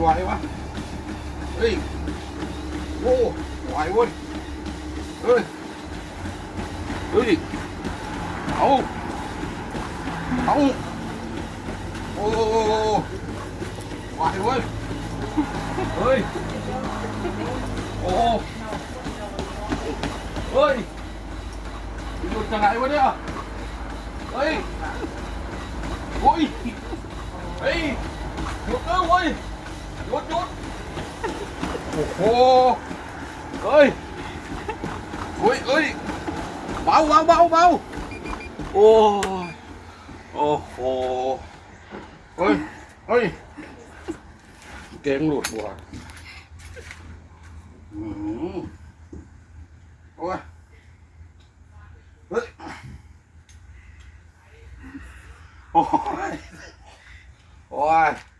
ໄຫວວະ ເຮີ້ຍ ໂອ້ ໄຫວເວີ້ຍ ເຮີ້ຍ ເຮີ້ຍ ເອົາ ເອົາ ໂອ້ ໄຫວເວີ້ຍ ເຮີ້ຍ ໂອ້ ເຮີ້ຍ ຢູ່ຈັ່ງໃດວະເນຍ ເຮີ້ຍ ໂອ້ຍ ເຮີ້ຍ ຢຸດເດີ້ເວີ້ຍ ຢຸດ ຢຸດ ໂອ້ໂຫ ເຮີ້ຍ ໂອ້ຍ ເຮີ້ຍ ເບົາ ເບົາ ເບົາ ເບົາ ໂອ້ຍ ໂອ້ໂຫ ເຮີ້ຍ ເຮີ້ຍ ເກັ່ງໂລດວ່າ ອືມ ໂອ້ຍ ເຮີ້ຍ ໂອ້ຍ ໂອ້ຍ.